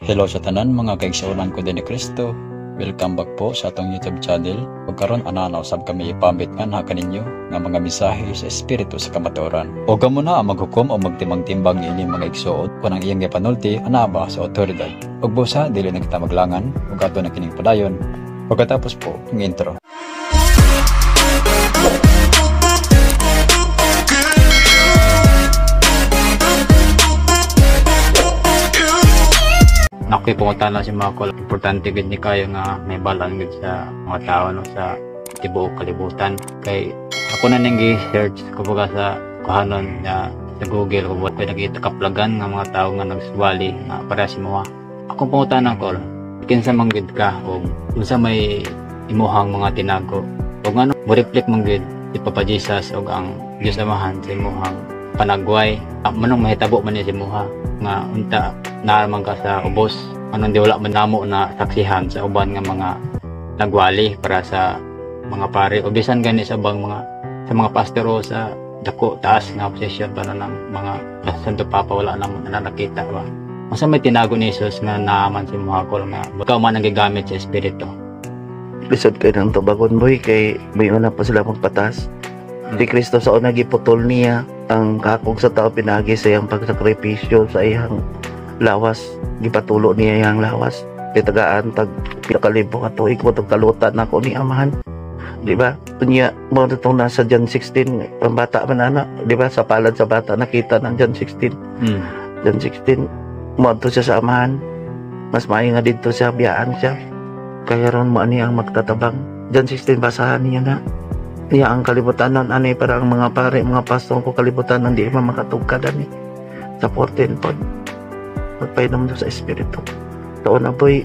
Hello sa tanan, mga kaigsuonan ko din ni Kristo. Welcome back po sa atong YouTube channel. Ug karon ana na usab kami ipamit nganha kaninyo nga mga mensahe sa Espiritu sa kamatuoran. O kamo na ang maghukom o magtimbang-timbang niini, mga igsuon, kung ang iyang gipanulti ana ba sa otoridad. Ug busa dili na kita maglangan ug ato na kining padayon pagkatapos po ng intro. Nakoy pangutana si mga kol. Importante gid ni kayo nga may balan gid sa mga tao, no, sa tibuok kalibutan. Kay ako na ning gi-search kumbaga sa kuhanon nga sa Google, kung koy nakita kaplagan nga mga tao nga nagswali nga para si moha. Akong pangutana, kol, kinsa man gid ka o unsa may imuhang mga tinago o ngano mo reflect man gid si Papa Jesus o ang Dios Amahan sa imuhang panagway? Manong mahitabo man ni si imuha nga unta naa man ka sa ubos, anong di wala man namo na saksihan sa uban nga mga nagwali para sa mga pare o bisan gani sa ubang mga sa mga pastor o sa dako taas nga posisyon para ng mga Santo Papa, wala namo na nakita ba. Unsa may tinago ni Jesus nga naaman si Muhakol nga ikaw man ang gigamit sa espiritu? Lisod kay ng tubagon, boy, kay may una pa sila magpatas. Si Kristo sa una giputol niya ang kakog sa tao pinagi sa iyang pagsakripisyo sa iyang lawas. Gipatulo niya iyang lawas. Pitagaan tag pila ka libo ka tuig mo kalutan nako ni Amahan. Di ba? Unya mo itong nasa John 16, ang bata man ana, di ba? Sa palad sa bata nakita ng John 16. John 16, moadto siya sa Amahan. Mas maayo nga didto siya, biyaan siya. Kaya ron mo ani ang magtatabang. John 16, basahan niya na. Niya ang kalibutan nun, ani para ang mga pare, mga pastor ko kalibutan nun, di man makatugkad ani. Sa 14 pod. Magpainom sa Espiritu. Taon na, boy,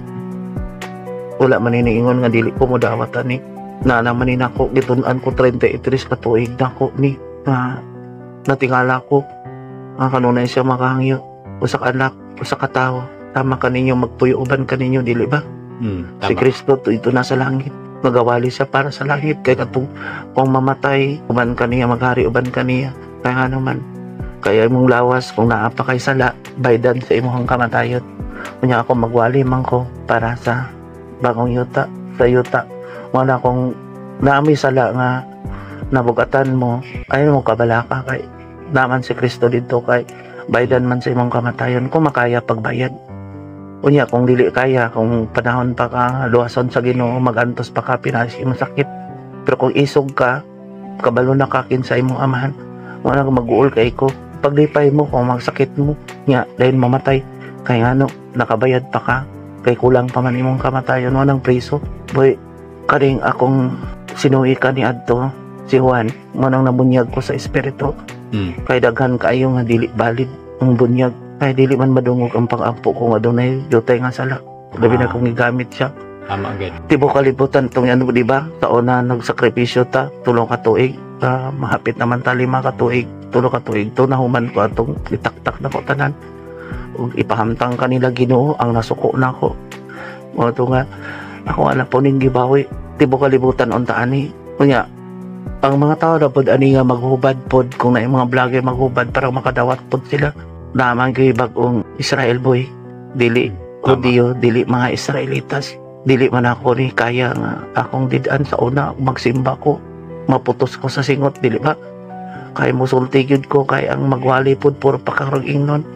wala man iniingon nga dili ko mo dawat ani. Na naman ni nako gitun-an ko 33 ka tuig nako ni nga natingala ko nga kanunay siya makahangyo usa ka anak, usa ka tawo, tama kaninyo magpuyo uban kaninyo, dili ba? Si Kristo to ito nasa langit, magawali siya para sa langit kay katong kung mamatay uban kaniya, maghari uban kaniya. Kaya nga naman kaya imong lawas kung naa pa kay sala baydan sa imong kamatayon. Unya ako magwali man ko para sa bagong yuta, sa yuta wala kung naami sala nga nabugatan mo ay mo kabalaka kay naman si Kristo dito kay baydan man sa imong kamatayon kung makaya pagbayad. Unya kung dili kaya, kung panahon pa ka luwason sa Ginoo, magantos pa ka pinaas imong sakit, pero kung isog ka, kabalo na ka kinsa imong Amahan. Wala ka mag-uol kay ko paglipay mo kung magsakit mo nya dahil mamatay kay ano nakabayad pa ka kay kulang pa man imong kamatayon. Wanang priso, boy, karing akong sinuhi ka ni adto si Juan mo nang nabunyag ko sa espiritu. Kay daghan kaayo nga dili valid ang bunyag kay dili man madungog ang pang-ampo ko nga dunay jutay nga sala, labi na kung gigamit siya. Tama gid. Tibuok kalibutan tong ano, di ba? Sa una nagsakripisyo ta 3 ka tuig, mahapit naman ta 5 ka tuig, 3 ka tuig to nahuman ko atong itaktak na ko tanan ug ipahamtang kanila Ginoo ang nasuko nako mo to nga ako ala po ning gibawi tibuok kalibutan unta ani. Unya ang mga tao na pod ani nga maghubad pod kung na mga vlogger maghubad para makadawat pod sila naman kay bag-ong Israel, boy, dili Hudiyo, dili mga Israelitas. Dili man ako ni kaya nga akong did-an sa una magsimba ko maputos ko sa singot, dili ba? Kay musulti gyud ko kay ang magwali pod puro pa karog ingnon.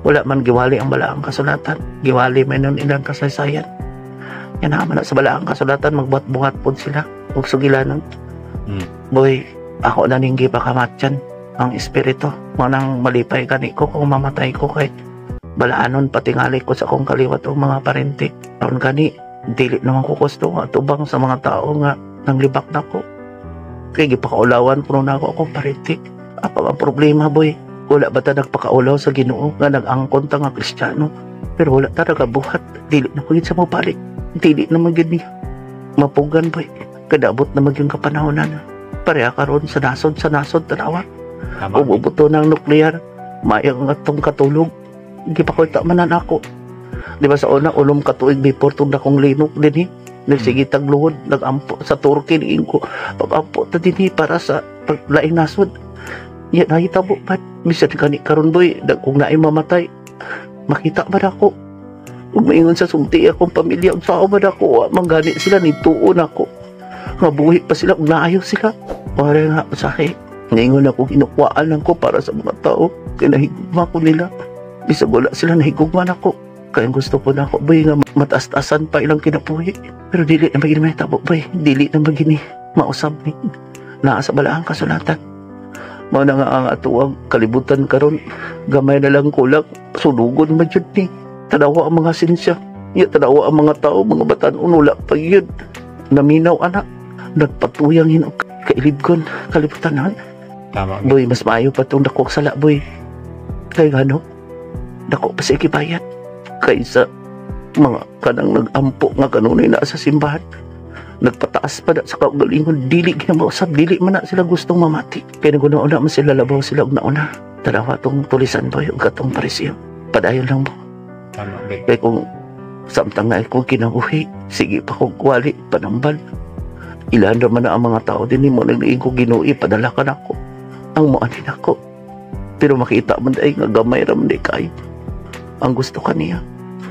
Wala man giwali ang balaang kasulatan, giwali man nun ilang kasaysayan. Yan naman na sa balaang kasulatan magbuhat-buhat pod sila ug sugilanon. Boy, ako na ning gipakamatyan ang espiritu mo nang malipay kani ko kung mamatay ko kay balaanon patingali ko sa akong kaliwat o mga parente. Aron gani dili naman ko gusto nga tubang sa mga tao nga nanglibak nako kay gipakaulawan puno na ako akong parente. Apa ang problema, boy? Wala ba ta nagpakaulaw sa Ginoo nga nag-angkon ta nga Kristiyano pero wala ta nagabuhat? Dili na ko gid sa mobalik, dili na man gid niya mapugan, boy. Kadabot na magyung kapanahonan pareha karon sa nasod tanawa. Umubuto ng nuklear mayang atong katulog gipakulta man na ako, di ba? Sa una 6 ka tuig before tong dakong linok dinhi, nagsige tagluhod nagampo sa Turkey niing ko pagampo ta dinhi para sa paglaing nasod. Ya nahitabo man bisan kani karon, boy, kung naay mamatay makita man ako. Ug maingon sa sulti akong pamilya, unsa man ako, wa man gani sila nituon ako. Nga buhi pa sila, ug naayo sila. Wala nga usahay. Ningon ako, ginukwaan lang ko para sa mga tao. Kaya nahigugma ko nila. Bisag wala sila, nahigugma nako. Kaya gusto ko na ako, boy, nga mataas-taasan pa ilang kinabuhi. Pero dili na magini mahitabo, boy. Dili na magini mausab ni. Naa sa balaang kasulatan. Mao na nga ang atuang kalibutan karon, gamay na lang kulang, sunugon man jud ni. Tanawa ang mga sinsya. Ya, tanawa ang mga tao, mga batan-on, wala pa yun. Naminaw, anak. Nagpatuyang hinog kailibgon, kalibutanan. Tama. Boy, mas maayo pa itong dako sala, boy. Kay ano? Dako pa sa ikibayat. Kaysa mga kanang nag-ampo nga kanunay na sa simbahan. Nagpataas pa na sa kaugalingon, dili ginamausap, dili man na sila gustong mamati. Kaya naguna-una man sila, labaw sila og nauna. Tanawa tong tulisan, boy, ug katong Pariseo. Padayon lang mo. Tama gid. Kaya kung samtang na akong kinabuhi, sige pa kong kuwali, panambal. Ilan naman na ang mga tao din mo, nagniing ko Ginoo, padala ka nako. Ang muanin ako. Pero makita man dahil nga gamay ra man di kayo. Ang gusto kaniya.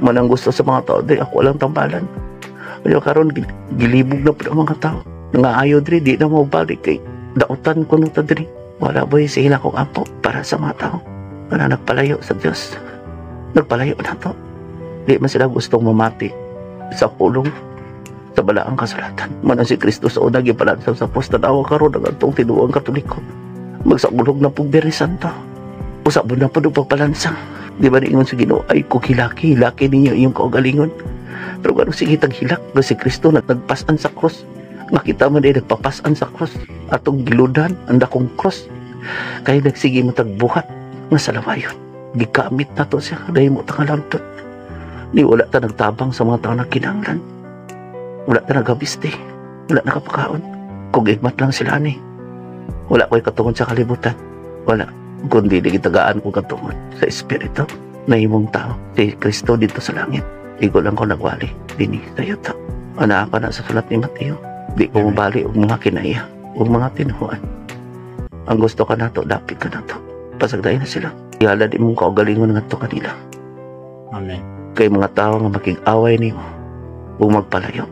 Man ang gusto sa mga tao dahil ako lang tambalan. Kaya karon gilibog na po ang mga tao. Nga ayaw diri, di na mo balik kay dautan ko nung ta diri. Wala, boy, sige lang kong ampo para sa mga tao. Wala nagpalayo sa Diyos. Nagpalayo na to. Di man sila gustong mamati sa pulong sa balaang kasulatan. Manang si Kristo sa una gipalansang sa post, tanawa karon ang atong tinuang Katoliko. Magsaulog na pug Biyernes Santo. Usab na pud og pagpalansang. Di ba niingon sa Ginoo ay kung hilaki, hilaki ninyo iyong kaugalingon. Pero kung sige tag hilak nga si Kristo nagpasan sa cross. Makita man ay nagpapasan sa cross. Atong giludan ang dakong cross. Kaya nagsige mo tagbuhat nga sa lawayon. Gikamit na to siya dahil mo tangalantot. Ni wala ta nagtabang sa mga tao na kinanglan. Wala ta nagabiste. Wala nakapakaon. Kung igmat lang sila ni. Wala ko'y katungod sa kalibutan. Wala. Kundi di gitagaan ko katungod sa Espiritu na imong tao. Si Kristo dito sa langit. Igo lang ko nagwali. Dini sa yuta. Anaa ka na sa sulat ni Mateo. Di ko mabali og mga kinaiya og mga tinuan. Ang gusto ka nato, dapit ka nato. Pasagdain na sila. Ihalad imong kaugalingon ngadto kanila. Amen. Kay mga tao nga makig-away nimo ug magpalayo.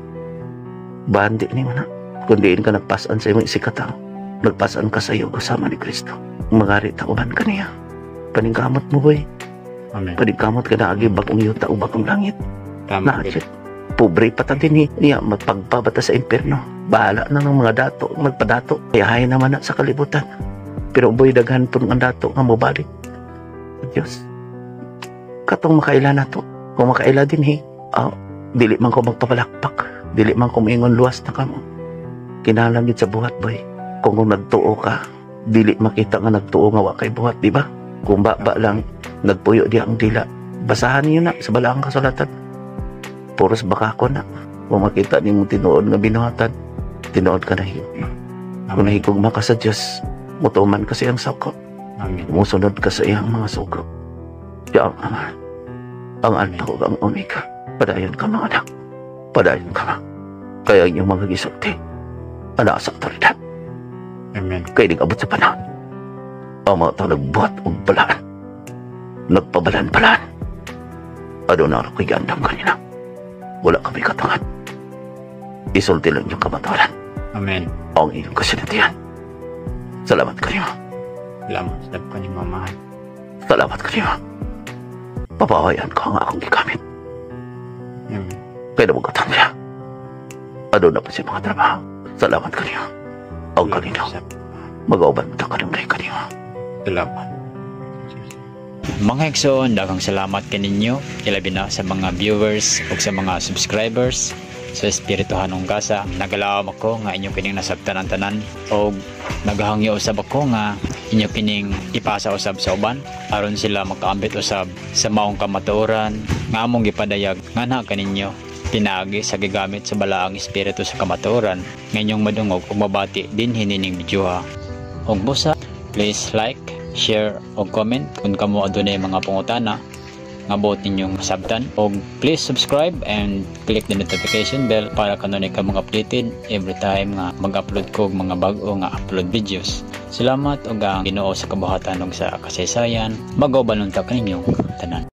Bandi nimo na. Kung diin ka nagpasan sa imong isikatao, nagpasan ka sa iyo kasama ni Kristo. Magari ta uban kaniya. Paningkamot mo, boy. Amen. Paningkamot ka na agi bagong yuta o bagong langit. Tama Na, gid. shit. Pobre pa ta din eh. Niya, magpagpabata sa impyerno. Bahala na ng mga dato, magpadato. Ayahay naman na sa kalibutan. Pero boy, daghan po ng dato nga mobalik. Diyos. Katong makaila na to. Kung makaila din eh, dili man ko magpapalakpak. Dili man ko moingon luwas na kamo. Kinahanglan gid sa buhat, boy. Kung nagtuo ka, dili makita nga nagtuo nga wa kay buhat, di ba? Kung ba lang nagpuyo di ang dila. Basahan niyo na sa balaang kasulatan. Puros baka ko na. Kung makita nimo tinuod nga binuhatan, tinuod ka nahigugma. Kung nahigugma ka sa Diyos, mutuman ka sa iyang sugo. Amen. Musunod ka sa iyang mga sugo. Siya ang Ama, ang Alpha ug ang Omega. Padayon ka, mga anak. Padayon ka, ma. Kaya ang iyong mga gisulti, ana sa otoridad. Amen. Kaya nag-abot sa panahon. Ang mga tao nagbuhat og balaan. Nagpabalan-balaan. Ano na ako gandam kanina. Wala kami katangan. Isulti lang yung kamatuoran. Amen. Ang iyong kasinatian. Salamat kanimo. Salamat sa ko ni Mama. Salamat kanimo. Papawayan ko ang akong gigamit. Amen. Kaya nabugatan siya. Ano na pa siya mga trabaho. Salamat kanimo. Ang kanino. Mag-auban ta kanunay kanimo. Salamat. Mga igsoon, daghang salamat kaninyo, ilabi na sa mga viewers ug sa mga subscribers sa Espirituhanong Gasa. Nagalawom ako nga inyo kining nasabtan ang tanan og nagahangyo usab ako nga inyo kining ipasa usab sa uban aron sila makaambit usab sa maong kamatuoran nga among gipadayag nganha kaninyo pinaagi sa gigamit sa balaang espiritu sa kamatuoran nga inyong madungog ug mabati dinhi nining videoha. Ug busa, please like, share ug comment kung kamo adunay mga pangutana nga buot ninyong masabtan, og please subscribe and click the notification bell para kanunay ka mga updated every time nga mag-upload ko og mga bag-o nga upload videos. Salamat ug ang Ginoo sa kabuhatan ug sa kasaysayan mag-uban unta kaninyong tanan.